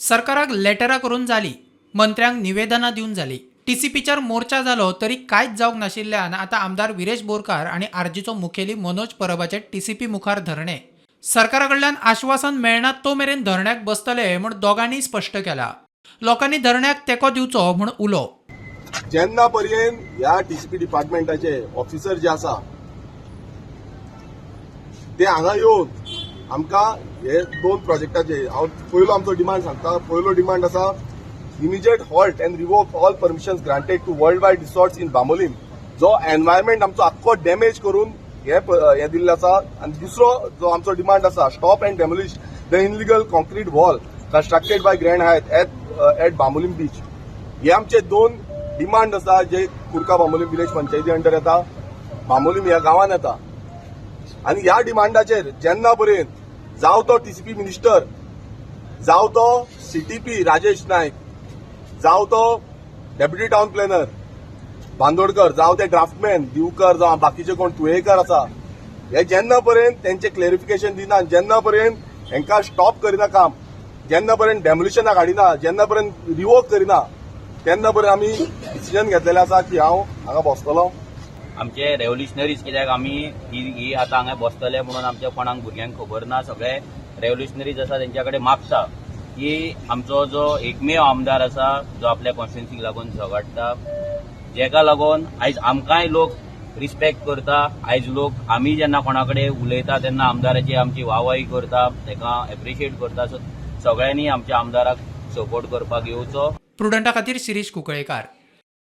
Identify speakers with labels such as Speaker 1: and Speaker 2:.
Speaker 1: सरकाराक लेटरां करून जाली, मंत्र्यांक निवेदनां दिवन जाली, टीसीपीचेर मोर्चा जालो तरी कांयच जावंक नाशिल्ल्यान आतां आमदार विरेश बोरकार आनी आरजीचो मुखेली मनोज परबाचे टीसीपी मुखार धरणें. सरकारा कडल्यान आश्वासन मेळना तो मेरेन धरण्याक बसतले म्हूण दोगांनी स्पश्ट केला. लोकांनी धरण्याक तेंको दिवचो म्हूण उलो.
Speaker 2: जेन्ना पर्यंत ह्या टीसीपी डिपार्टमेंटाचे ऑफिसर जे आसा ते हांगा येवन आमकां हे दोन प्रोजेक्टाचे, हांव पयलो आमचो डिमांड सांगता. पयलो डिमांड आसा, immediate halt and revoke all permissions granted to World Wide Resorts in Bambolim, जो एनवायरमेंट आमचो आख्खो डॅमेज करून हे दिल्ले आसा. आनी दुसरो जो आमचो डिमांड आसा, stop and demolish the illegal concrete wall constructed by Grand Hyatt at Bambolim beach. हे आमचे दोन डिमांड आसा जे कुर्का बांबोलीम विलेज पंचायती अंडर येता, बांबोलीम ह्या गांवान येता. आनी ह्या डिमांडाचेर जेन्ना पर्यंत जावं तो टीसीपी मिनिस्टर, जावं तो सीटीपी राजेश नायक, जावं तो डेप्युटी टावन प्लॅनर बांदोडकर, जावं ते ड्राफ्टमॅन दिवकर, जावं बाकीचे कोण तुयेकर आसा, हे जेन्ना पर्यंत तेंचे क्लेरिफिकेशन दिना, जेन्ना पर्यंत हेंकां स्टॉप करिना काम, जेन्ना पर्यंत डेमोलिशनाक हाडिना, जेन्ना पर्यंत रिवोक करिना, तेन्ना पर्यंत आमी डिसिजन घेतलेलें आसा की हांव हांगा बसतलो.
Speaker 3: आमचे रेव्होल्युशनरीज, कित्याक आमी ही ही आतां हांगा बसतले म्हणून आमच्या कोणाक भुरग्यांक खबर ना. सगळे रेव्होल्युशनरीज आसा, तेंच्या कडेन मागता की आमचो जो एकमेव आमदार आसा, जो आपल्या कॉन्स्टिट्युन्सीक लागून झगडटा, जेका लागून आयज आमकांय लोक रिस्पेक्ट करता. आयज लोक आमी जेन्ना कोणा कडेन उलयता तेन्ना आमदाराची आमची वाहवाही करता, ताका एप्रिशिएट करता. सो सगळ्यांनी आमच्या आमदाराक सपोर्ट करपाक येवचो.
Speaker 1: प्रुडंटा खातीर शिरीष कुंकळेकार.